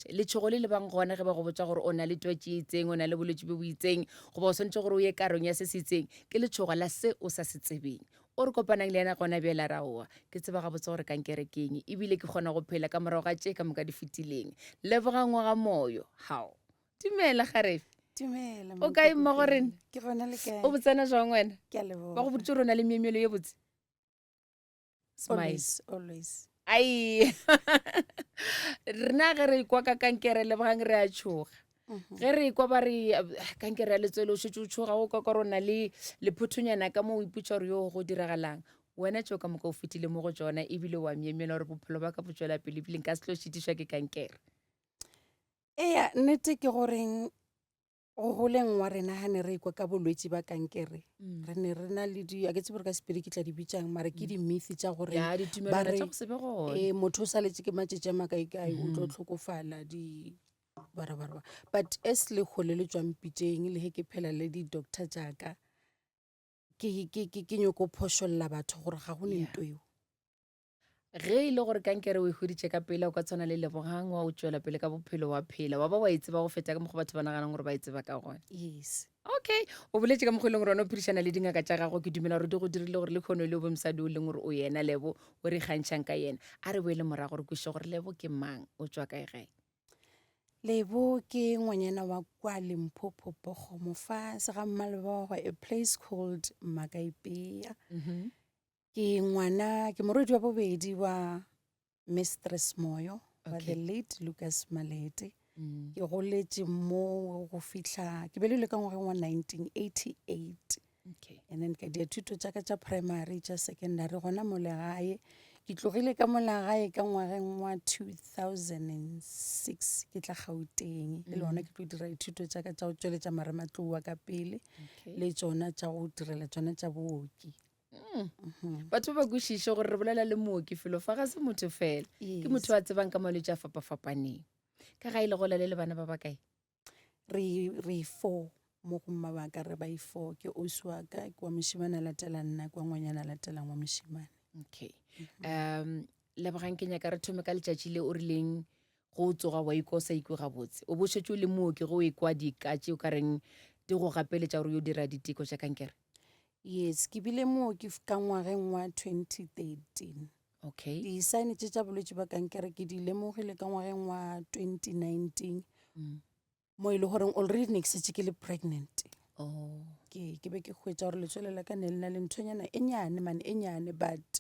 botša. Letšhogo le le bang gona ge ba go botša gore o na le twatši e itseng, o na le bolwetši bjo bo itseng, goba o swanetše gore o ye karong ya se se itseng, ke letšhogo la se o sa se tsebeng. O re kopanang le yena gona bjale a re aowa, ke tseba gabotse gore kankere ke eng, ebile ke kgona go phela ka morago ga tše ka moka di fetileng. Lebogang wa ga Moyo. Hao. Dumela kgarebe. Dumela. O kae mmago rena? Ke gona le kae? O botsana jwang wena? Ke a leboga. Ba go boditše gore o na le myemyelo ye botse? Smile. Always, always. Ai. Rena ge re kwa ka kankere lebogang re a tšhoga. Mhm. Ge re kwa ba re ah, kankere ya letswele o šetše o tšhoga o kwa ka gore o na le lephothonyana ka mo o ipotša gore yo go diragalang. Wena tšeo ka moka o fetile mo go tšona ebile wa myemyela gore bophelo ba ka bo tšwela pele ebile nka se tlo šitišwa ke kankere. Eya, nnete ke goreng go goleng wa rena ga ne re ekwa ka bolwetši ba kankere mm. re ne re na le di a ke tsebe gore ka sepedi ke tla di bitsang mare ke mm. di-myth tša gore ba re ee motho o saletše ke matšatši a makaekae o tlo mm. tlhokofala di barabaraba but as le gole le tswang pitšeng le ge ke phela le di-doctor jaaka ke nyoko phošolla batho gore ga go ne nto eo Ge e le gore kankere o e hweditše ka pela, o ka tshwana le Lebogang wa o tšwela pele ka bophelo wa phela, wa ba wa e tseba go feta ka mokgwa batho ba naganang gore ba e tseba ka gona. Yes. Okay, o boletše ka mokgwa e leng gore wena o phedišana le dingaka tša gago, ke dumela gore di go dirile gore le kgono le o be mosadi o leng gore o yena Lebo, o re ikgantšhang ka yena. A re boele morago re kwešiše gore Lebo ke mang, o tšwa kae gae. Lebo ke ngwanyana wa kwa Limpopo Bogomo fa se ga Mmalebogo, a place called Makaipea. Mm -hmm. Ke ngwana, ke morwedi wa bobedi wa Mistress Moyo wa Okay. the late Lucas Malete. Mm. Ke goletše mo go fihla, ke belegilwe ka ngwageng wa 1988. Okay. And then ka dia thuto tša ka tša primary, tša secondary gona mo legae. Ke tlogile ka mo legae ka ngwageng wa 2006 ke tla Gauteng. E le gona ke tlo dira dithuto tša ka tša go tšweletša marematlou wa ka pele Okay. le tšona tša go direla tšona tša booki. Mm. Batho ba ba kwešiše gore re bolela le mooki felo fa ga se motho fela. Ke motho a tsebang ka malwetši a fapafapaneng. Ka ga e le gola le le bana ba bakae? Re re four mo go mma wa ka re ba i four ke ausi wa ka ke wa mošemane a latela nna ke wa ngwanyana a latelang wa mošemane. Okay. Um lebogang ke nyaka re thome ka letšatši le o rileng go o tsoga wa ikwa o sa ikwe gabotse. O bo šetše o le mooki ge o ekwa dika tše o ka reng di go gapeletša gore o yo dira diteko tša kankere. Yes, ke bile mooki ka ngwageng wa 2013. Okay. Di-sign tše tša bolwetši ba kankere ke di lemogile ka ngwageng wa 2019 Mm. mo e le goreng already ne ke šetše ke le pregnant. Oh. Ke ke be ke hwetša gore letswele la ka ne le na le nthonyana e nyane mane e nyane but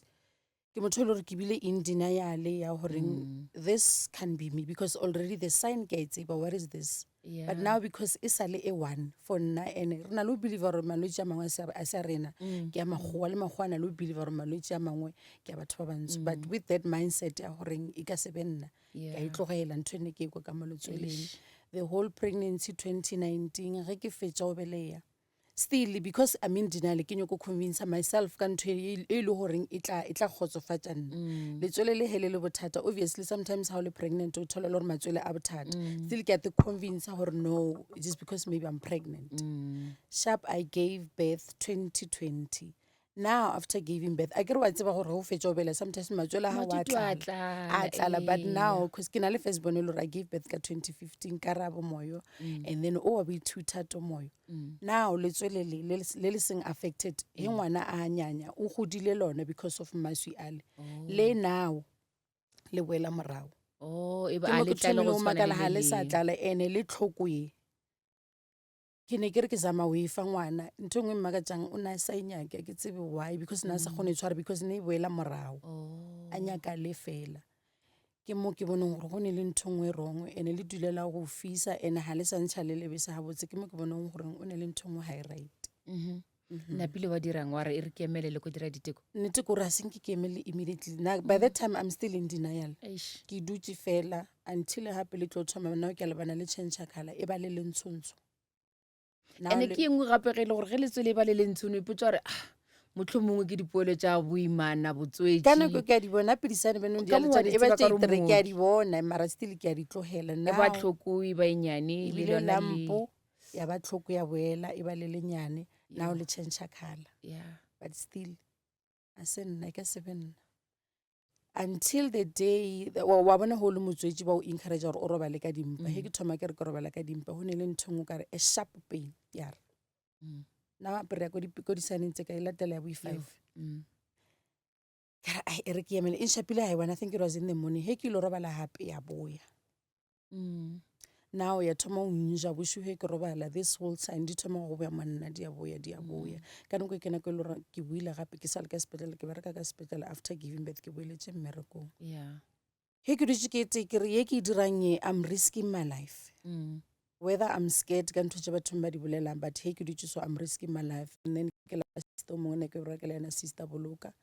ke motho e le gore ke bile in denial ya goreng Mm. this can be me because already the sign ke a e tseba what is this Yeah. but now because e sa le e one for nna ene re na le go believe gore malwetse a mangwe a se a- a se a rena Mm. ke a makgowa le makgowa a na le go believe gore malwetse a mangwe ke a batho ba bantsho but Mm. with that mindset ya goreng e ka se be nna ka Yeah. e tlogela ntho e ne ke ekwa ka mo letsweleng Eish. the whole pregnancy 2019 ge ke fetša go beleya still because I'm in denial ke nyoko convince myself ka ntho e e le goreng e tla e tla kgotsofatša nna Mm. letswele le hele le bothata obviously sometimes ha o le pregnant o thola le gore matswele a bothata Mm. still ke a te convince gore no just because maybe I'm pregnant Mm. sharp I gave birth 2020 now after giving birth a ke re wa tseba gore ge o fetša o bela sometimes matswele a gago a Matutu a tlala tlala, a tlala but ee. now cause ke na le first born e le gore I gave birth ka 2015 ka rabo moyo Mm. and then o wa boithuta moyo Mm. now letswele le le le le seng affected he ngwana a nyanya o godile lona because of maswi ale Oh. le now le boela morago Oh, e ba ke a mo le ke tlale thomile go go tshwana makala le ga le le sa leng. tlala ene le tlhoko ye ke ne ke re ke zama o e fa ngwana ntho e nngwe e mmakatšang o ne a sa e nyake a ke tsebe why because ne a sa kgone e tshwara because ne e boela morago Oh. a nyaka le fela ke mo ke boneng gore go ne le ntho nngwe e wrong ene le dulela go fisa ene ga le sa ntšha le lebese gabotse ke mo ke boneng gore o ne le ntho nngwe ga e right Mhm. Napile wa dirang wa re e re ke emele le ko dira diteko nnete ke gore a senke ke emele immediately na by that time i'm still in denial Eish. ke dutše fela until gape le tlo thoma now ke a lebana le change colour e ba le lentshontsho Now ene le- ke engwe gape ge e le gore ge letswele e ba le lentsho no ipotsa gore ah motlho mongwe ke dipoelo tša boimana botswetši ka nako ke a di bona pedisane benong Ka mo wa di e ba tseba ka tše gore tere ke a mooki. di bona mara still ke a di tlogela e ba Now, tlhoko e ba e nyane le ebile lona le lampo ya ba tlhoko ya boela e ba le lenyane now Yeah. le change colour yeah but still a se nna e ka se be nna. Until the day wa bona go le motswetši ba o encourage gore o robale ka dimpa. He ke thoma ke re ke robala ka dimpa, go ne le ntho engwe kare a sharp pain ya re. Nna apere ya ko disaneng tse ka e latela ya bo 5. Ka re ai e re ke emele e nshapile ha e one I think it was in the morning. He ke ilo robala hape ya boya. Now ya thoma go nja bošego he ke robala this whole time di thoma go boya monna di a boya di a boya. Ka nako e ke nako e le gore ke boile gape ke sa le ka sepetlele ke bereka ka sepetlele after giving birth ke boeletše mmerekong. He ke dutše ke tee ke re ye ke e dirang ye I'm risking my life. Whether I'm scared ka ntho tše bathong ba di bolelang but he ke dutše so I'm risking my life and then ke la sister o mongwe ne ke bereka le yena sister Boloka.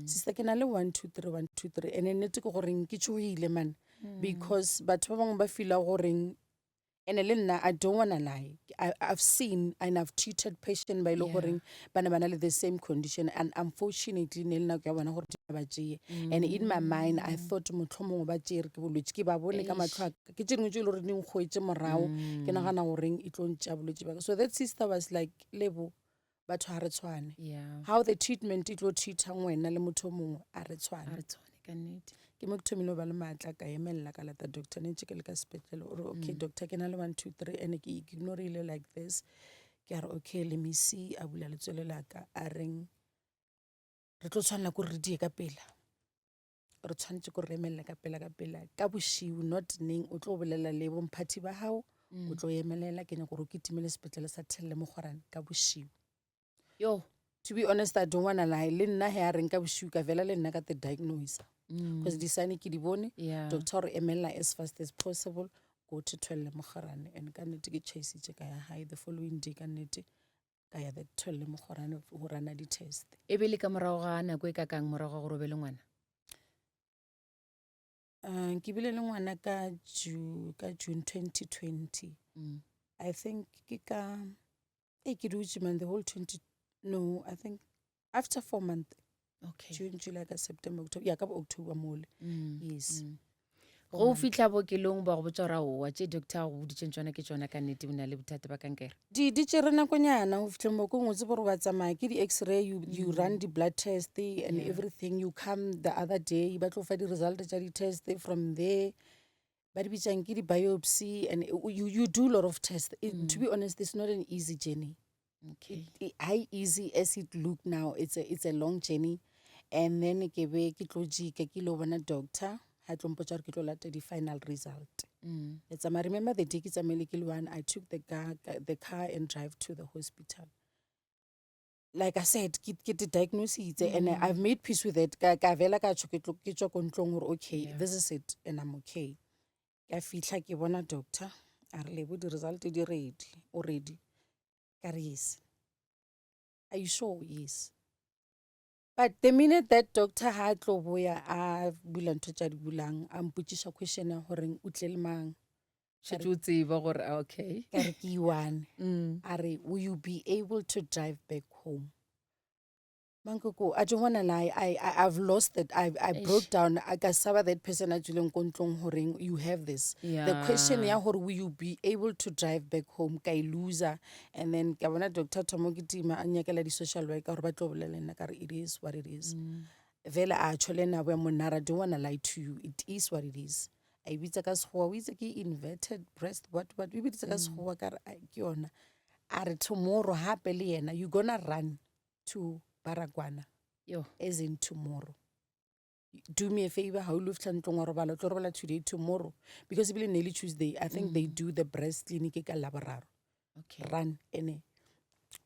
Sister ke na le 1 2 3 1 2 3 and nnete ke goreng ke tšhogile man because batho ba bangwe ba feela goreng ene le nna I don't wanna lie I've seen and I've treated patient ba ile goreng ba ne ba na le the same condition and unfortunately ne le nako ya bona gore ba tšee and in my mind I thought mohlomongwe ba tšere ke bolwetši ke ba bone ka mahlo a ka ke tše dingwe tše e le gore di nkgoetše morago ke nagana goreng e tlo ntšea bolwetši ba ka so that sister was like Lebo batho ga re tshwane how the treatment e tlo treatang wena le motho o mongwe a re tshwane a re tshwane ka nnete ke mo ke thomile go ba le maatla ka emelela ka lata doctor ne ntse ke le ka sepetlele o re okay doctor ke na le 1 2 3 and ke ignorile like this ke a re okay let me see a bula letswele la ka a reng re tlo tshwanela ko re die ka pela re tshwanetse ko re emelela ka pela ka pela ka bošiu not neng o tlo bolela le bomphathi ba gago o tlo emelela ke nyako gore o kitimele sepetlele sa Thelle Mogorane ka bošiu yo to be honest I don't wanna lie le nna he a reng ka bošiu ka vela le nna ka te diagnose because di-sign ke di bone doctor gore emelela as fast as possible go to Thelle Mogorane and ka nnete ke chasitše ka ya gae the following day ka nnete ka ya the Thelle Mogorane go rana di-test. E be le ka morago ga nako e kakang morago ga gore o be le ngwana? Ke bile le ngwana ka ka June 2020. I think ke ka e ke dutše man the whole 20 no I think after 4 month. Okay. June, July, ka September, October. Ya ka bo October mole. Yes. Go fihla bookelong ba go botša gore aowa tše doctor a go boditšeng tšona ke tšona ka nnete o na le bothata ba kankere. Di tšere nakonyana go fitlheng bookong o tsebe gore wa tsamaya ke di-x-ray you run di-blood test and everything you come the other day ba tlo fa di-result tša di-test from there ba di bitsang ke di-biopsy and you do a lot of tests. To be honest it's not an easy journey. Okay. How easy as it look now it's a long journey and then ke be ke tlo jika ke lo bona doctor ha tlo mpotsa gore ke tlo lata di final result. Le tsamaya remember the day ke tsamaile ke le one I took the car and drive to the hospital. Like I said ke te diagnositse and I've made peace with it ka vela ka tšho ke tlo ke tswa ko ntlong gore okay this is it and I'm okay. Ka fihla ke bona doctor a re Lebo di result di ready o ready ka re yes. Are you sure? Yes. But the minute that doctor ha tlo boya a bula ntho tša di bulang a mpotšiša question ya goreng o tle le mang. Šetše o tseba gore okay. Ka re ke one. A re will you be able to drive back home? Mankoko, I don't wanna lie, I've lost it. I broke down. I ka saba that person a tswileng ko ntlong goreng you have this. The question ya gore will you be able to drive back home ka e loser and then ka bona doctor thoma ke tima a nyakela di-social worker gore ba tlo bolela nna ka re it is what it is. Vele a tšho le nna boya monna I don't wanna lie to you. It is what it is. A e bitsa ka sekgowa o itse ke inverted breast what what o e biditse ka sekgowa ka re ke yona. A re tomorrow hape le yena you gonna run to Baragwana Yo. as in tomorrow. Do me a favor, ha o lo fihla ntlong wa robala, o tlo robala today, tomorrow. Because ebile ne le Tuesday, I think they do the breast clinic ka Laboraro. Okay. Run, ene.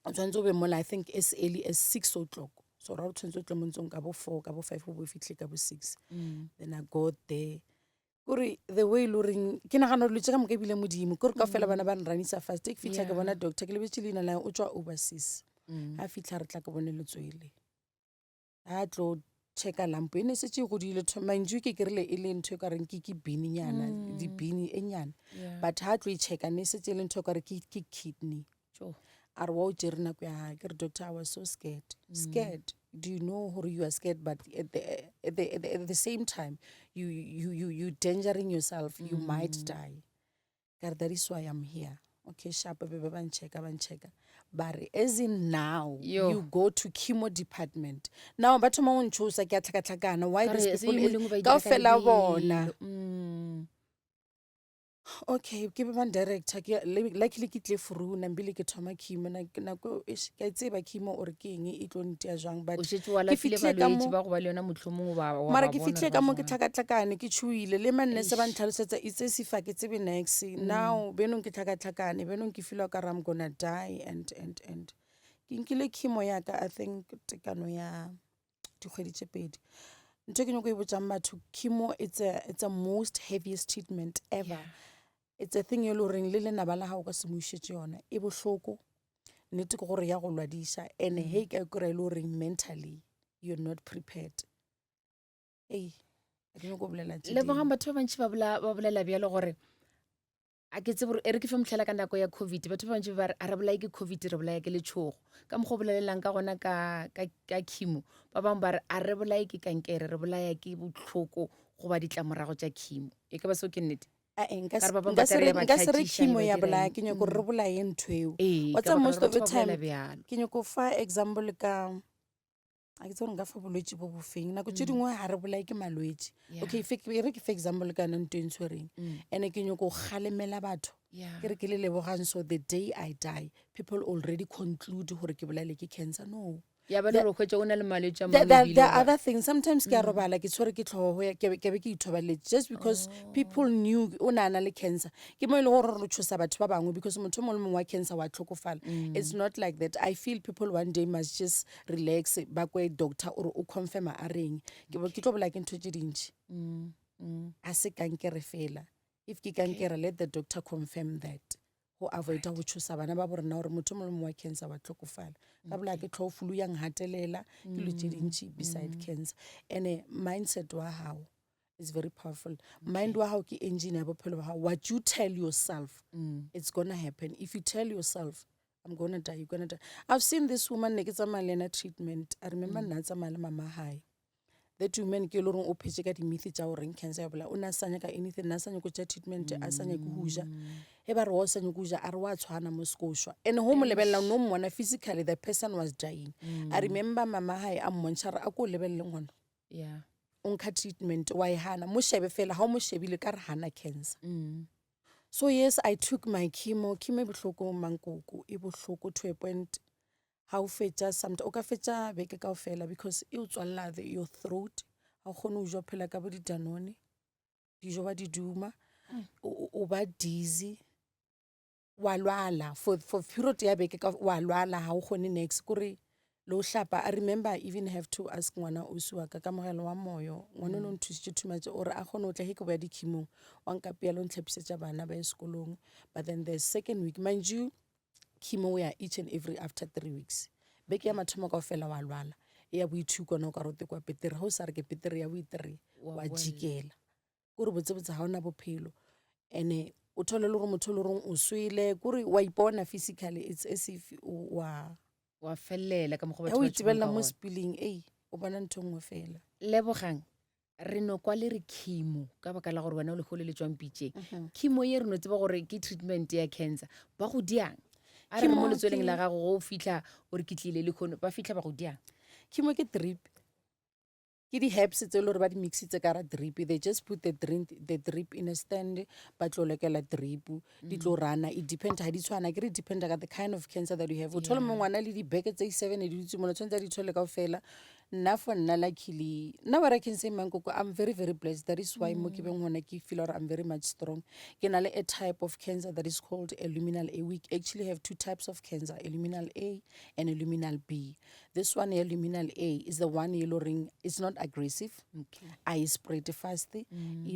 O tshwanetse o be mola, I think as early as 6 o'clock. So ra o tshwanetse o tle mo ntsong ka bo 4, ka bo 5, o bo fihle ka bo 6. Then I got there. Kore the way le goreng ke nagana gore dilo tše ka moka ebile modimo kore ka fela bana ba nranisa fast ke fitlha ke bona doctor ke lebetse leina la o tswa overseas ha fitlha re tla ke bone letswele ha tlo checka lampo e ne setse e godile mantšu ke kerile e le ntho e ka reng ke ke bininyana dibini e nyane but ha tlo e checka ne setse e le ntho e ka re ke kidney a re wa o tšere nako ya gae ke re doctor I was so scared scared do you know gore you are scared but at the same time you endangering yourself you might die ka re that is why I'm here okay sharp be ba nchecka ba nchecka Ba re, as in now, Yo. you go to chemo department. Now ba thoma go ntšhosa, ke a tlhakatlhakana. Why Ka these re, se people e mongwe le nngwe ba e dira ka kaofela bona. lebelo. Mm. Okay, ke be bang director ke luckily ke tle furu nambile ke thoma chemo nako eish, ke a e tseba chemo ore ke eng e tlo ntia jwang but O šetše o ke alafile fihlile ka balwetši mo ba go ba le yona mohlomongwe wa wa mara ba ke bona fihlile gore ka ba mo ke jwang. tlhakatlhakane ke tšhoile le mannese ba Eish. ntlhalosetsa it's as if ha ke tsebe niks now benong ke tlhakatlhakane benong ke feel ka re I'm gonna die and and and ke nkile chemo ya ka I think tekano ya dikgwedi tše pedi ntho e ke nyako e botsang batho chemo it's a, it's a most heaviest treatment ever Yeah. it's a thing e le goreng le lenaba la gago ka se mo išetse yona e bohloko nnete ke gore ya go lwadiša and he ka kry-a e le goreng mentally you're not prepared ei ga ke nyako bolela tše Lebogang dingwe. batho ba bantši ba bola- ba bolela bjalo gore a ke tsebe gore e re ke fe mohlala ka nako ya covid batho ba bantši ba re a re bolaye ke covid re bolaya ke letšhogo ka mokgwa o bolelelang ka gona ka, ka, ka chemo ba bangwe ba re a re bolaye ke kankere re bolaya ke bohloko goba ditlamorago tša chemo e ka ba seo ke nnete Ae, nka Ka se re ba bangwe nka ba se tla re re ya ba nka se re tlhatšiša, chemo ba ya dira bolaya eng. ke nyako gore re bolaye ntho eo ee wa ka tseba baka la most gore of the batho ba bolela time bjalo ke nyako fa example ka a ke tsebe gore nka fa bolwetši bo bofeng nako tše dingwe ga re bolaye ke malwetši Yeah. okay fe- e re ke fe example ka yona ntho e ntshwereng and-e ke nyako kgalemela batho Yeah. ke re ke le lebogang so the day I die people already conclude gore ke bolaile ke cancer no ya ba le gore o hwetša o na le malwetši a There, mangwe there, ebile there are o ba- other things sometimes ke a robala ke tshwere ke tlhogo ya- ke be ke be ke ithobaletse just because people knew o ne a na le cancer ke mo e le gore re tshosa batho ba bangwe because motho o mongwe le mongwe wa cancer wa tlhokofala it's not like that I feel people one day must just relax ba kwe doctor ore o confirma a reng ke bo- ke tlo bolaya ke ntho tše dintši Mm, mm. a se kankere fela if ke kankere let the doctor confirm that go avoida go tshosa bana ba bo rena gore motho o mongwe le mongwe wa cancer wa tlhokofala ka bolaya ke tlhogo flu ya ngatelela ke dilo tše dintši beside cancer and-e mindset wa gago is very powerful mind wa gago ke engine ya bophelo ba gago what you tell yourself it's gonna happen if you tell yourself I'm gonna die you're gonna die I've seen this woman ne ke tsamaya le ena treatment I remember nna tsamaya le mama hae that woman ke e le goreng o phetse ka di-myth tša goreng cancer ya bolaya o ne a sa nyaka anything ne a sa nyako tša treatment a sa nyake go ja ge ba re wa o sa nyako go ja a re wa tshwana mo se ko šwa and go mo lebelela no mmona physically the person was dying I remember mama hae a mmontšha re a ko o lebelele ngwana Yeah. o nkga treatment wa e gana mo shebe fela ga o mo shebile ka re gana cancer Mm. so yes I took my chemo chemo e bohloko mankoko e bohloko to a point ga o fetša somet o ka fetša beke kao fela because e o tswalela the, your throat ga o kgone go ja o phela ka bo didanone dijo wa di duma o o ba dizzy wa lwala for, for period ya beke ka wa lwala ga o kgone nex kore le o hlapa I remember I even have to ask ngwana ausi wa ka kamogelo wa moyo ngwana o ne o nthusitše too much ore a kgone go tla ge ke boya dikhimong wa nkapeela o ntlhapisetša bana ba ye sekolong but then the second week mind you chemo o ya each and every after 3 weeks beke ya mathomo kao fela wa lwala e ya boithuko kona o ka re o tekwa petere ga o sa re ke petere ya boithree Wa wa boela. jikela kore botsebotse ga ona bophelo and-e o thole le gore motho o le goreng o swele kore wa ipona physically it's as if o wa wa felela ka mokgwa ga batho o ba tšhogang itebelela ka mo gona. sepileng ei o bona ntho e nngwe fela Lebogang re no kwa le re chemo ka baka la gore wena o lehono le tšwang pitšeng chemo ye re no tseba gore ke treatment ya cancer ba go diang a re mo Chemo letsweleng ke- la gago go o fitlha o re ke tlile lehono ba fitlha ba go diang chemo ke drip ke di-herbs tse e le gore ba di mixitse ka ra drip they just put the drink, the drip in a stand ba tlo lokela drip di tlo rana it depend ga di tshwana ke re dependa ka the kind of cancer that you have o thole Yeah. mongwe a na le dibeke tse seven di dutse mola tshwanetse a di thole kao fela nna for nna luckily nna what I can say mankoko I'm very very blessed that is why mo ke beng gona ke feel gore I'm very much strong ke na le a type of cancer that is called a luminal A we actually have two types of cancer a luminal A and a luminal B this one ya luminal A is the one e le goreng it's not aggressive okay. a e spread fast e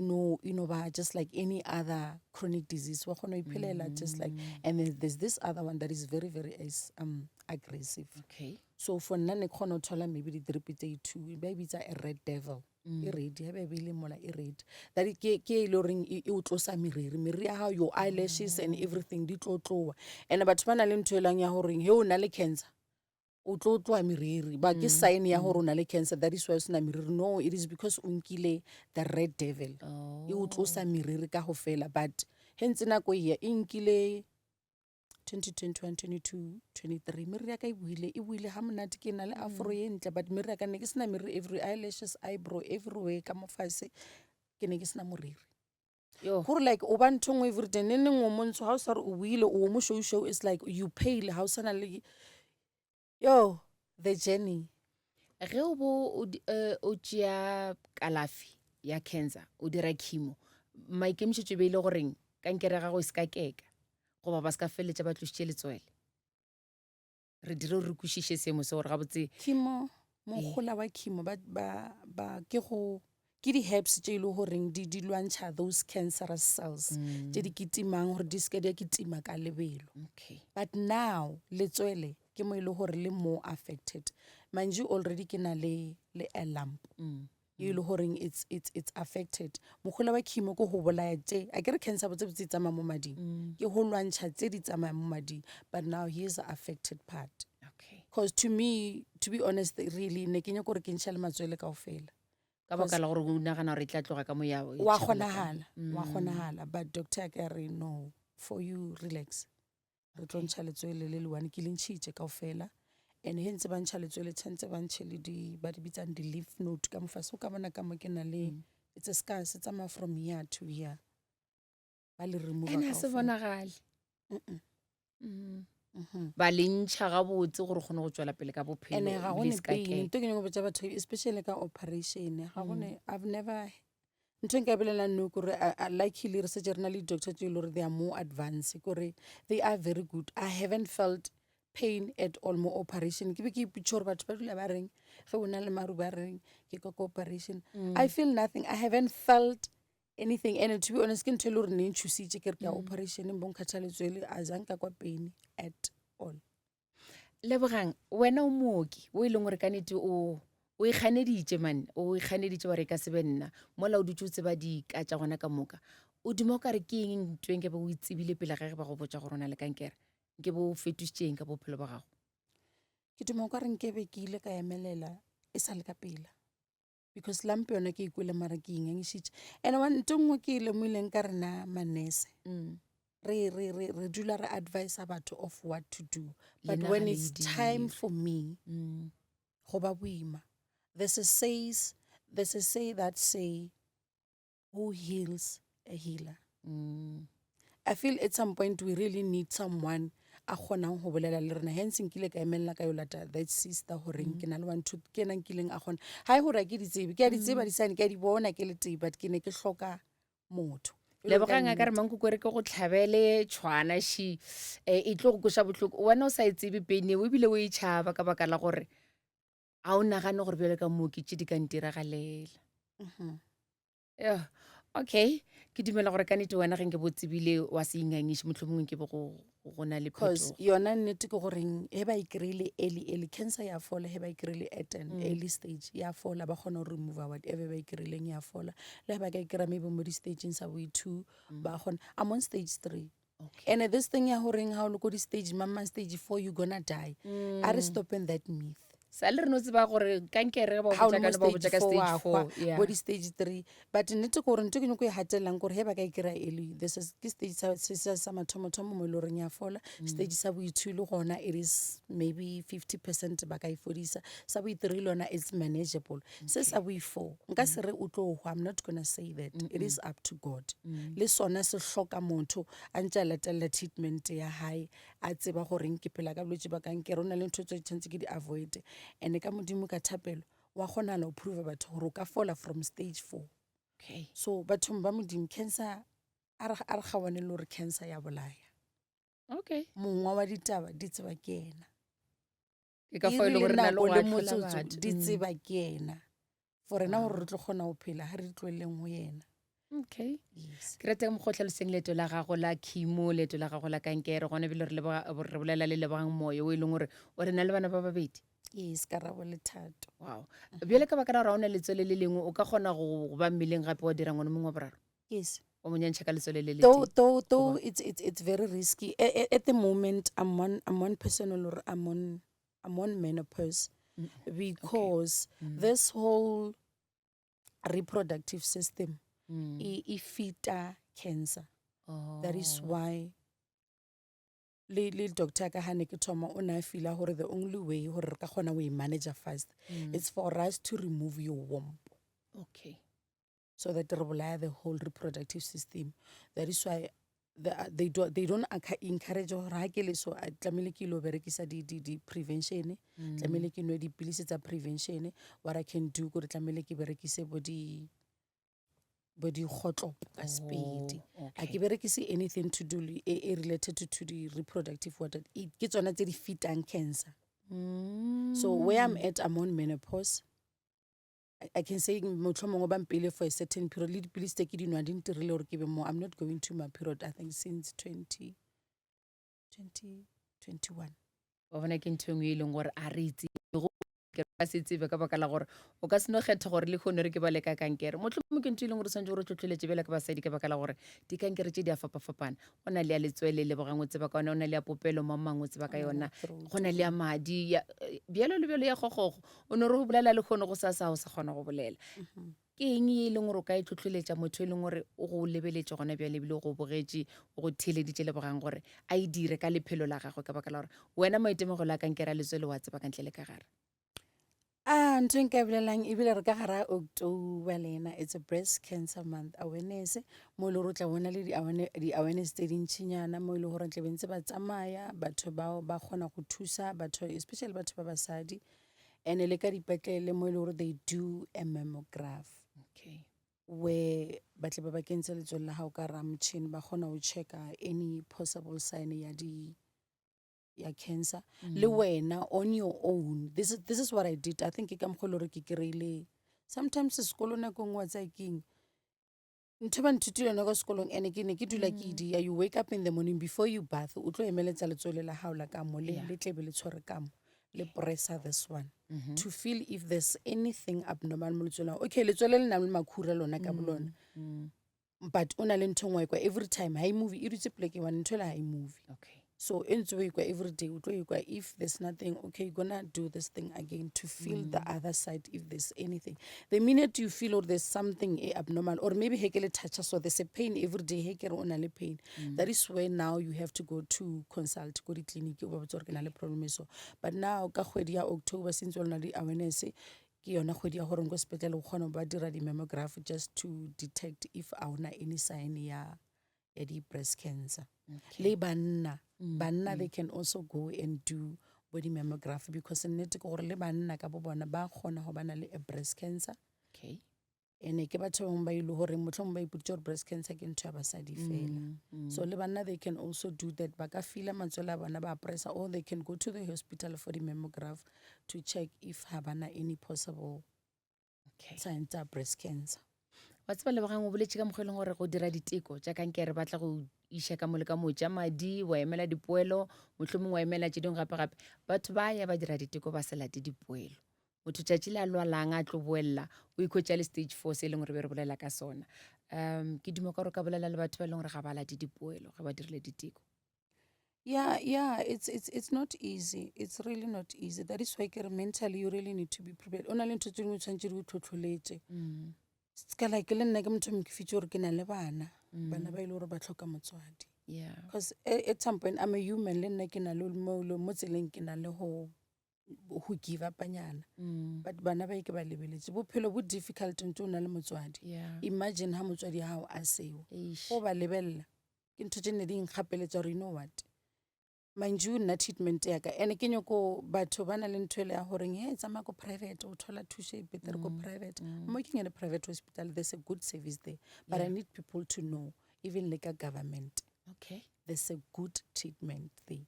no e no ba just like any other chronic disease wa kgona ho iphelela just like and then there's this other one that is very very is um aggressive okay so for nna ne ke kgona ho thola maybe di-drip tse two ba e bitsa a red devil e ready ha ba e beile mola e ready that ke ke e le goreng e e o tlosa meriri meriri ya hao your eyelashes and everything di tlo tloa and batho ba na le ntho e lang ya goreng he o na le cancer o tlo tloa meriri ba ke sign ya gore o na le cancer that is why o sena meriri no it is because o nkile the red devil e o tlosa meriri ka go fela but he ntse nako e ya e nkile 2021, 22, 23 meriri ya ka e boile, e boile ga monate, ke na le afro ye ntle, but meriri ya ka ne ke sena meriri every eyelashes, eyebrow everywhere ka mo fase, ke ne ke sena moriri. Yo. Gore like o ba ntho nngwe everyday, ne neng o montsho ga o sa re o boile o mošweušweu, it's like you pale, ga o sana le yo the journey. Ge o bo o eh, o tšea kalafi ya cancer, o dira chemo, maikemišetšo e be e le goreng kankere ya gago e se ka keka goba ba se ka feleletša ba tlošitše letswele? Re dire gore re kwešiše seemo se gore gabotse Chemo, mogola wa chemo ba, ba, ba ke go ke di-herbs tše e le goreng di, di lwantšha those cancerous cells tše di kitimang gore di seke di a kitima ka lebelo. Okay. But now letswele ke mo e le gore le more affected. Manje already ke na le, le a lump e le goreng it's, it's, it's affected. Mogola wa chemo ke go bolaya tše, a ke re cancer botsebotse e tsamaya mo mading, ke go lwantšha tše di tsamayang mo mading, but now here's the affected part. Okay. Cause to me, to be honest, really ne ke nyaka gore ke ntšhe le matswele kaofela. Ka baka la gore o nagana gore e tla tloga ka mo ya Wa kgonagala, wa kgonagala, but doctor ya ka re no, for you relax, re tlo ntšha letswele le le one, ke le ntšhitše kaofela. And he ntse ba ntšha letswele tshwanetse ba ntšhe le di, ba di bitsang di-lymph node ka mofase, o ka bona ka mo ke na le, it's a scar, se tsamaya from here to here, ba le remove Ene a se kaofela. bonagale. Mm-mm. Ba le ntšha gabotse gore o kgone go tšwela pele ka bophelo, And ga ebile gone se ka pain. keka. Ntho e ke nyaka go botša batho, especially ka operation, ga gone, I've never, ntho e nka e bolelang no kore, luckily re setse re na le di-doctor tse e le gore they are more advanced, kore they are very good. I haven't felt pain at all mo operation. Ke be ke ipotšiša gore batho ba dula ba reng ge o na le maru, ba reng ke ka ko operation. I feel nothing, I haven't felt anything. And to be honest, ke ntho e le gore ne e ntšhositše, ke re ke ya operation bo nkgatha letswele, a jang ka kwa pain at all. Lebogang, wena o mooki o e leng gore ka nnete o o ikganeditše man, o ikganeditše wa re e ka se be nna, mola o dutše o tseba dika tša gona ka moka. O duma o ka re ke eng ntho e nke be o e tsebile pele ga ge ba go botša gore o na le kankere? Nke be o fetošitše eng ka bophelo ba gago? Ke duma o ka re nke be ke ile ka emelela e sa le ka pela, because lamp yona ke ikwele mara ke ingangišitše. And one ntho nngwe ke e lemogileng ka rena manese, re, re, re, re dula re advisa batho of what to do, but Lena when ga le it's time dire. for me go ba boima. There's a says, there's a say that say, who heals a healer. I feel at some point we really need someone a kgonang go bolela le rena. Hence nkile ka emelela ka yo lata that sister goreng ke na le one two, ke ena nkileng a kgona. Ga e gore a ke di tsebe, ke a di tseba di-sign, ke a di bona ke le tee, but ke ne ke hloka motho. E le Lebogang a ka re mankoko re ke go tlhabele tšhwana ši, e tlo go koša bohloko, wena o sa e tsebe pain eo ebile o e tšhaba ka baka la gore ga o nagane gore bjalo ka mooki tše di ka ntiragalela. Yeah. Okay, ke dumela gore ka nnete wena ge nke bo tsebile wa se ingangiše, mohlomongwe nke be go, go na le Cause phetogo. yona nnete ke goreng he ba e kry-ile early, early cancer ya fola, he ba e kry-ile at an early stage ya fola, ba kgona go remove whatever ba e kry-ileng ya fola. Le ge ba ka e kry-a maybe mo di-stageng sa bo 2, ba kgona. I'm on stage 3. Okay. And this thing ya goreng ha o le ko di-stage, mama stage 4, you gonna die. A re stopping that myth. Sa le re no tseba gore kankere ge ba o Ha o le botša mo ka, ba o botša stage ka 4 stage wa 4, hwa, yeah. bo di-stage 3. But nnete ke gore ntho ke nyako e hatelelang kore he ba ka e kry-a early, this is ke stage sa, se, sa, sa mathomothomo mo e le goreng ya fola. Stage sa bo 2 le gona it is maybe 50% ba ka e fodisa. Sa bo 3 le yona it's manageable. Se sa bo 4, nka se re o tlo hwa, I'm not gonna say that. It is up to God. Le sona se hloka motho a ntse a latelela treatment ya hae, a tseba goreng ke phela ka bolwetse ba kankere, o na le ntho tse tshwanetse ke di avoid. And ka Modimo ka thapelo wa kgonala ho prove batho gore o ka fola from stage 4. Okay. So bathong ba Modimo, cancer a re, a re gawane le gore cancer ya bolaya. Okay. Mongwa wa ditaba di tseba ke yena. Ke ka fao e le gore re na le Nako go le ahlola motsotso batho. di tseba ke yena. For rena gore re tlo kgona go phela ga re di tloheleng ho yena. Okay. Yes. Ke rata mo go tlhaloseng leeto la gago la chemo, leeto la gago la kankere. Gona ebile re leboga, re bolela le Lebogang Moyo o e leng gore o re na le bana ba babedi. Yes, Karabo le Thato. Wow. Bjale ka baka la gore ga o na letswele le lengwe, o ka kgona go ba mmeleng gape wa dira ngwana mongwe wa boraro? Yes. O mo nyantšha ka letswele le le Though, tee. though, though Goba? it's very risky. At the moment, I'm one person or I'm on menopause because this whole reproductive system e fita cancer. That is why. Le le doctor ka ha ne ke thoma o ne a feela gore the only way gore re ka kgona go e manager fast mm. it's for us to remove your womb. Okay. So that re bolaya the whole reproductive system. That is why the, uh, they, do, they don't encourage gore ha ke le so a tlamehile ke ilo berekisa di, di, di prevention mm. tlamehile ke nwe dipilisi tsa prevention what i can do kore tlamehile ke berekise bo di bo dikgotlopo ka sepedi oh, a ke berekise anything to do le e, e related to, to the reproductive water ke tsona tse di fetang cancer mm. so where i'm at i'm on menopause I, I can say motlhomongwe ba mpele for a certain period le dipilisi tse ke di nwang di ntirile gore ke be mo i'm not going to my period i think since 20 2021 wa bona ke ntho e nngwe e leng gore a re itse go ke ka se tsebe ka baka la gore o ka seno kgetha gore le kgone re ke bale ka kankere mohlomongwe ke ntho e leng gore tshwanetse gore o tlhotlheletse bjale ka basadi ka baka la gore dikankere tše di a fapafapana o na le ya letswele lebogang o tseba ka yona o na le ya popelo mang mang o tseba ka yona go na le ya madi bjalo le bjalo ya kgogogo o ne re go bolela le kgone go sa sa o sa kgona go bolela mm-hmm. Ke eng ye e leng gore o ka e tlhohleletša motho e leng gore o go lebeletše gona bjale ebile o go bogetše, o go theeleditše Lebogang gore a e dire ka lephelo la gagwe ka baka la gore wena maitemogelo a kankere a letswele wa tseba ka ntle le ka gare? A ntho e nka e bolelang ebile re ka gara October le ena it's a breast cancer month awareness mo e le gore o tla bona le di-awareness tse dintšhinyana mo e le gore tlabe ntse ba tsamaya batho bao ba kgona go thusa batho especially batho ba basadi and le ka dipetlele mo e le gore they do a mammograph okay where ba tle ba ba kentse letswele la gago ka ra motšhini ba kgona go checka any possible sign ya di ya cancer mm. le wena on your own this is, this is what i did i think ke ka mokgwa e le gore ke kry-ile sometimes sekolo nako nngwe wa tsaya keng ntho ba nthutile yone kwa sekolong ene ke ne ke dula ke mm. dia you wake up in the morning before you bath o tlo emeletsa letswele la gago la kamo le le tlebe le tshwere kamo le pressa this one mm -hmm. to feel if there's anything abnormal mo letsweleng okay letswele le nang le makhura lona ka bolona mm -hmm. but o na le ntho ngwe kwa every time ha e move e dutse pleke one ntho ela ha e move okay so e ntse o ikwa every day o tlo ikwa if there's nothing okay you're gonna do this thing again to feel mm. the other side if there's anything the minute you feel or there's something e abnormal or maybe he ke le toucha so there's a pain every day he ke re o na le pain mm. that is where now you have to go to consult ko di-clinic o ba botsa gore ke na le problem e so but now ka kgwedi ya october since o na le awareness ke yona kgwedi ya gore ko sepetlele o kgona ba dira di-mammograph just to detect if a ona any sign ya ya di-breast cancer okay. le banna mm, banna mm. they can also go and do bo di-mammography because nnete ke gore le banna ka bo bona ba kgona go bana le a breast cancer okay ene ke batho bangwe ba ile gore motlhomongwe ba ipoditse gore breast cancer ke ntho ya basadi fela mm, mm. so le banna they can also do that ba ka fila matswele a bona ba pressa or they can go to the hospital for the mammograph to check if ha bana any possible okay. sign tsa breast cancer wa tseba lebogang o boletše ka mokgwa e leng gore go dira diteko tša kankere ba tla go iša ka mo le ka mo tša madi wa emela dipoelo mohlomongwe wa emela tše dingwe gape-gape batho ba ya ba dira diteko ba se late dipoelo motho tšatši le a lwalang a tlo boelela o ikhwetša le stage four se e leng gore be re bolela ka sona um ke duma ka gore ka bolela le batho ba e leng gore ga ba late dipoelo ge ba dirile diteko Yeah, yeah, it's it's it's not easy. It's really not easy. That is why ke re mentally you really need to be prepared. O na le ntho tse dingwe tshwanetse di o tlhotlholetse. Mm. Ska like le nna ke motho mo ke fitse gore ke na le bana. Mm. Bana ba ile gore ba tlhoka motswadi. Yeah. Because at, at some point I'm a human le nna ke na le mo mo tseleng ke na le go go give up nyana. Mm. But bana ba e ke ba lebeletse. Bophelo bo difficult ntse o na le motswadi. Yeah. Imagine ha motswadi wa hao a seo. Eish. Go ba lebella. ke ntho tše ne di nkgapeletša gore you know what mind you nna treatment ya ka ene ke nyoko batho ba na le ntho ele ya goreng he tsamaya ko private o thola thušo e betere ko mm, private mm. I'm working at a private hospital there's a good service there but yeah. I need people to know even like a government okay there's a good treatment there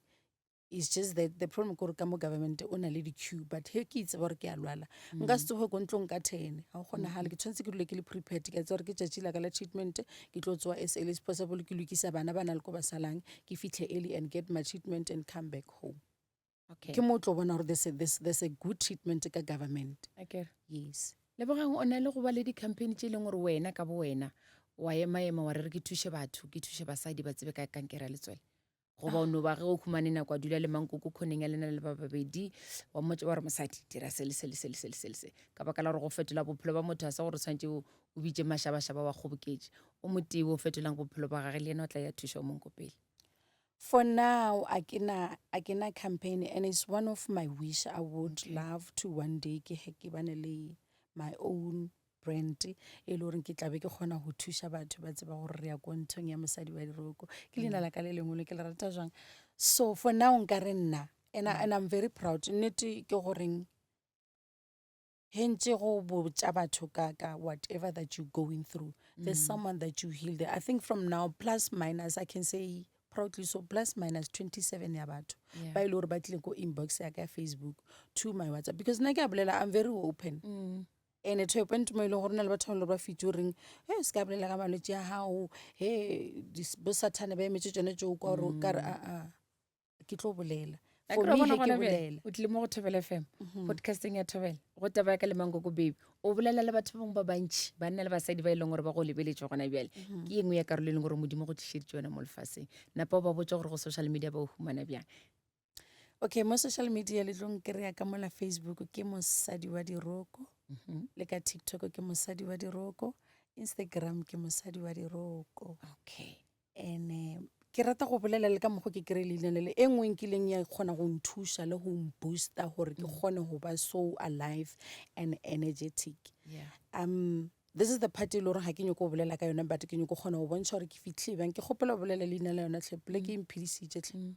it's just that the problem kore ka mo government o na le di-queue but he ke itse gore ke a lwala mm. nka se tsoge ko ntlong ka ten ga go kgonagale ke tshwanetse ke dule ke le prepared ke a tse gore ke tšatši la ka la treatment ke tlo tsoa as early as possible ke lokisa bana ba na le ko ba salang ke fitlhe early and get my treatment and come back home okay. ke mo o tlo bona gore there's a, there's, there's a good treatment ka government okay. yes lebogang o na le go ba le di-campaign tše e leng gore wena ka bo wena wa ema-ema wa re re ke thuše batho ke thuše basadi ba tsebe ka kankere ya letswele goba o no ba ge o khumane nako a dula le mankoko khoneng ya lena le ba babedi wa mmotsa wa re mosadi dira se le se le se le se le se le se ka baka la gore go fetola bophelo ba motho a se gore o tshwanetse o bitše mašabašaba wa kgoboketše o motee o fetolang bophelo ba gage le yena o tla ya thuša o mongwe ko pele. For now, a ke na a ke na campaign and it's one of my wish. I would okay. love to one day ke he ke bane le my own brand e le goreng ke tlabe ke kgona go thuša batho ba tseba gore re ya ko nthong ya mosadi wa diroko ke leina mm. la ka le lengwe le ke le rata jang so for now nka re nna and, mm. and i'm very proud nnete ke goreng He ntše go botša batho ka ka whatever that you going through there's mm. someone that you healed I think from now plus minus I can say proudly so plus minus 27 ya batho ba ile gore ba tlile ko inbox ya ka ya Facebook to my WhatsApp because nna ke a bolela I'm very open mm. and to a point mo e leng gore na le batho ba le ba fitse goreng he se ka bolela ka malwetse a gago he bosathane ba emetse tsone tseo kwa gore ka re aa ke tlo bolela for me he ke bolela o tlile mo go thobela fm mhm. podcasting ya thobela go taba ya ka le mankoko baby o bolela le batho ba bangwe ba bantšhi banna le basadi ba e leng gore ba go lebeletse gona bjale mhm. ke engwe ya karolo e leng gore modimo go tlišeditse yona mo lefaseng napa o ba botsa gore go social media ba o humana bjang okay mo social media le tlong kry-a ka mola facebook ke mosadi wa diroko mhm. le ka tiktok ke mosadi wa diroko instagram ke mosadi wa diroko okay And-e ke rata go bolela le ka mokgo ke kry leina le le e nngwe nkileng ya kgona go nthuša le go mbooster gore ke kgone go ba so alive and energetic Yeah. um this is the part e le gore ga ke nyoko go bolela ka yona but ke nyoko kgona go bontšha gore ke fitlhile bjang ke kgopela go bolela leina la yona tlhe poleke e mphedisitše tlhe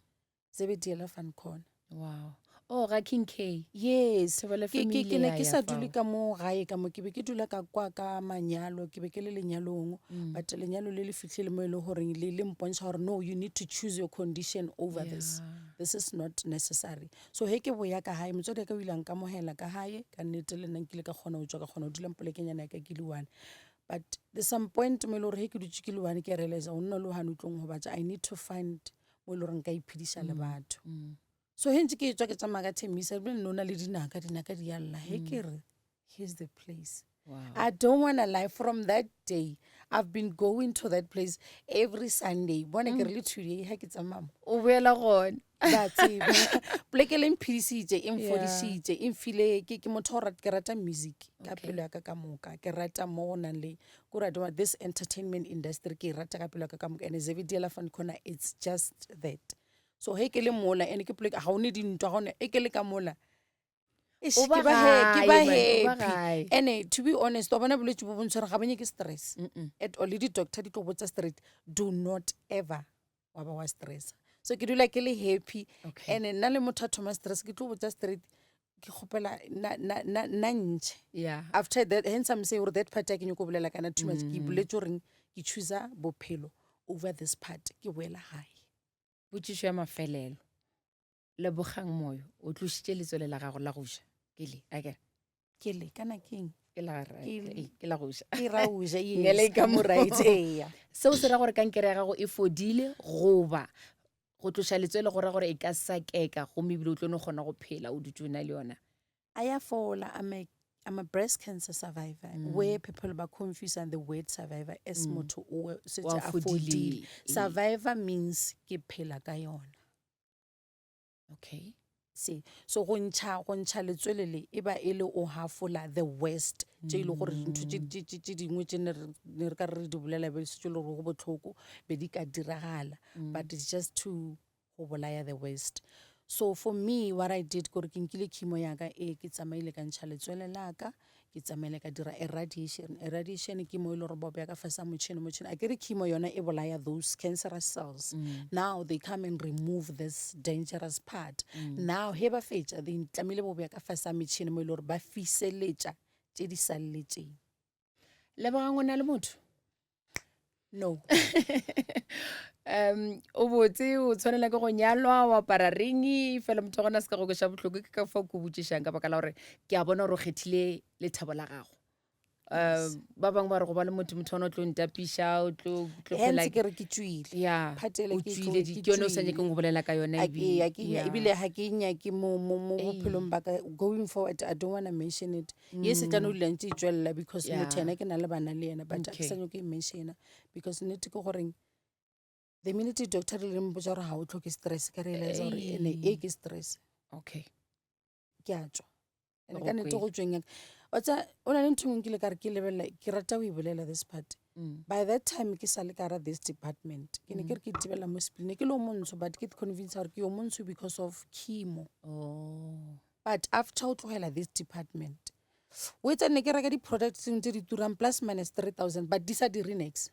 Zebediela Van Corner. Wow. Oh, ga King K. Yes. Thobela Ke, FM ke, e ke ile ne ya ke ya sa dule fao. ka mo gae ka mo ke be ke dula ka kwa ka manyalo ke be ke le lenyalong Mm. but lenyalo le le fihlile mo e le goreng le le mpontšha gore no you need to choose your condition over this Yeah. this is not necessary so he ke boya ka gae motswadi wa ka o ile a nkamogela ka gae ka nnete le nna nkile ka kgona go tšwa ka kgona go dula mpolekenyana ya ka ke le one but there's some point mo e le gore he ke dutše ke le one ke realize go nna le one o tlong go batša i need to find mo e le gore nka iphediša le batho so he ntse ke tswa ke tsamaya ka themisa ebile nne o na le dinaka dinaka di ya lla he ke re here's the place Wow. I don't want to lie. From that day, I've been going to that place every Sunday. Bona ke re le today ha ke tsamaya mo. O boela gone. Ba tseba. Poleke le mphedisitse, e mfodisitse, e mfile ke ke motho o ke rata music ka Okay. pelo ya ka ka moka. Ke rata mo go nang le kore I don't want this entertainment industry ke e rata ka pelo ya ka ka moka and Zebediela Fun Corner it's just that. So he ke le mola and ke poleke ga o ne dintwa ga o ne e ke le ka mola. Eish, O ba ke ba he- ke gae, ba man, o ba happy. gae. And to be honest, wa bona bolwetse bo bo ntshwere ga bo nyake stress at all. Le di-doctor di tlo botsa straight, do not ever wa ba wa stressa. So ke dula ke le happy. Okay. And nna le motho a thoma stress ke tlo botsa straight ke kgopela na na na na ntšhe. Yeah. After that hence I'm saying gore that part ya ke nyako bolela kana too much. Ke ipoletse goreng ke chooser bophelo over this part ke boela gae. Potšišo ya mafelelo. Lebogang Moyo, o tlošitše letswele la gago la go ja. Ke le, a kere? Ke le, kana keng? Ke la Ke le. ee, ke la go ja. Ke ra o ja, yes. Ngele ka mo. Right, eya. Seo se ra gore kankere ya gago e fodile goba go tloša letswele go ra gore e ka sakeka gomme ebile o tlo no kgona go phela o dutše o na le yona. A ya fola, I'm a, I'm a breast cancer survivor mm. where people ba confuse and the word survivor as mm. motho o setse Wa a fodile. fodile. Ee. Survivor means ke phela ka yona. Okay. Se so go ntšha go ntšha letswele le e ba e le o hafola the worst tše e le gore dintho tše tše- tše tše dingwe tše ne re ne re ka re re di bolela be se tše e le gore go botlhoko be di ka diragala but it's just to go bolaya the worst. So for me what I did kore ke nkile chemo ya ka e ke tsamaile ka ntšha letswele la ka ke tsamaile ka dira irradiation. Irradiation ke mo e le gore ba o beya ka fase ga motšhene motšhene a ke re chemo yona e bolaya those cancerous cells. Now they come and remove this dangerous part. Now he ba fetša they tlamehile bo beya ka fase ga metšhene mo e le gore ba fiseletša tše di salletšeng. Lebogang o na le motho? No. um o botse o tshwanela ke go nyalwa o apara ringi fela motho wa gona se ka go kweša bohloko ke ka fao ke botšišang ka baka la gore ke a bona gore o kgethile lethabo la gago um ba bangwe ba re go ba le motho motho wa gona o tlo ntapiša o tlo tlo phela Hence ke re ke tšwile. ya Part ele o ke tswile tlo- di- ke ke yone o sa tšwile. nyakeng go bolela ka yona A ke- ebile a ke nya- Ya. ebile ga ke nyake mo mo mo Ei. bophelong ba ka going forward i don't want to mention it ye se tla no dula ntse e tswelela because Yeah. motho ena ke na le bana le yena but a ke Okay. sa nyako e mentiona because nnete ke goreng the minute doctor le mpotsa gore ga o tlhoke stress ka realize gore ene e ke stress okay ke a tswa ene Go ka nnete kwele. go tsweng yaka wa tsa o na le ntho e nngwe nkile ka re ke lebelela ke rata go e bolela this part. Mm. By that time ke sa le ka gara this department ke ne ke re ke itebela mo sepileng ne ke le o montsho but ke convince gore ke yo montsho because of chemo Oh. but after o tlogela this department o etsa ne ke reka di-product tsengwe tse di turang plus minus 3000 but di sa dire nex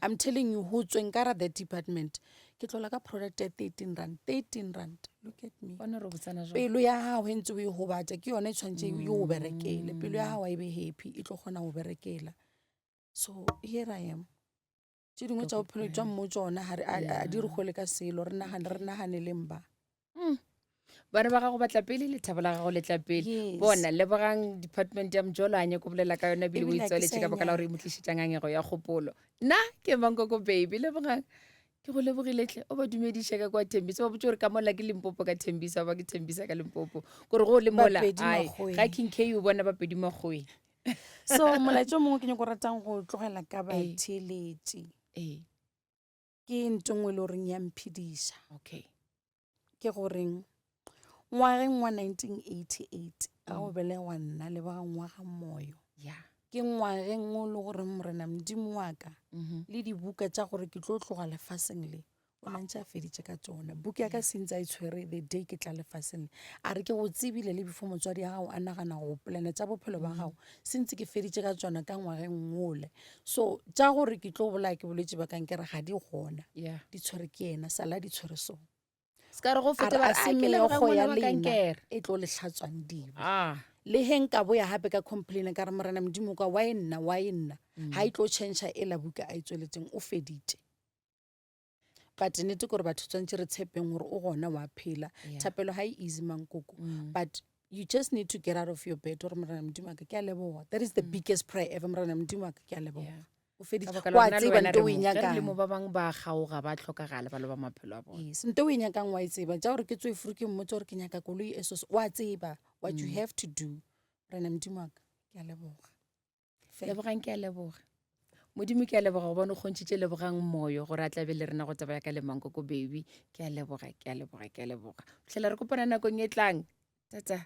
I'm telling you go tsweng ka ra that department ke tlola ka product ya 13 rand 13 rand look at me Bona re botsana jwang. pelo ya gago e ntse o e gobatsa ke yone e tshwanetse e o berekele pelo ya gago a e be happy e tlo kgona go berekela so here i am tse dingwe tsa bophelo jwa mmo tsona ga re- a- a di re gole ka selo re nagane re naganeleng ba Bana ba gago ba tla pele, lethabo la gago le tla pele. Yes. Bona, lebogang department ya Mjolo a nyako bolela ka yona ebile o Ebile ha ke itswaletše sa ka e baka la gore e mo tlišetša ngangego ya kgopolo. Nna ke Mankoko Baby, lebogang. Ke go lebogile hle, o ba dumediše ka kwa Thembisa, ba botše gore ka mola ke Limpopo ka Thembisa, ba ke Thembisa ka Limpopo. Kore go le mola, Bapedi ai, Makgoweng. ga King K o bona Bapedi Makgoweng. So molaetša o mongwe ke nyako ratang go tlogela ka Ee. batheeletši Ee, ke nto nngwe e le goreng ya mphediša. okay. Ke goreng ngwageng wa 1988 ga go belegwa nna lebogang wa ga moyo Yeah. ke ngwageng o le goreng morena modimo wa ka le dibuka tša gore ke tlo tloga lefaseng le o na ntše a feditše ka tsona buka ya ka sentse a e tshwere the day ke tla lefaseng le a re ke go tsebile le before motswadi ya gago a nagana go polana tša bophelo ba gago sentse ke feditše ka tsona ka ngwageng ole so tša gore ke tlo bolaya ke bolwetse ba kankere ga di gona Yeah. di tshwere ke yena sala di tshwere so Se ka re go A fete re ba a re, se "Ai, ke lebogang meokgo ngwana ya wa lena kankere." e tlo le hlatswang dibe Ah. le he nka boya gape ka complaina ka re morena modimo ka wa e nna wa e nna ga e tlo change e la buka a e tsweletseng o feditše but nnete kore batho tshwanetse re tshepeng gore o gona wa phela Yeah. thapelo ga e easy mankoko but you just need to get out of your bed gore morena modimo wa ka ke a leboga that is the biggest prayer ever morena modimo wa ka ke a leboga Yeah. o feditše Ka baka la wa gore nna le tseba wena nto re o e mo- ge re le mo nyakang ba bangwe ba kgaoga ba tlhokagala ba loba maphelo a bona yes nto o e nyakang wa e tseba tša gore ke tswe furu ke mmotse gore ke nyaka koloi e soso wa tseba what you have to do morena modimo wa ka ke a leboga Fela. Lebogang ke a leboga modimo ke a leboga gobane o kgontšhitše lebogang moyo gore a tlabe le rena go taba ya ka le mankoko baby ke a leboga ke a leboga ke a leboga tlhela re kopana nakong e tlang tata.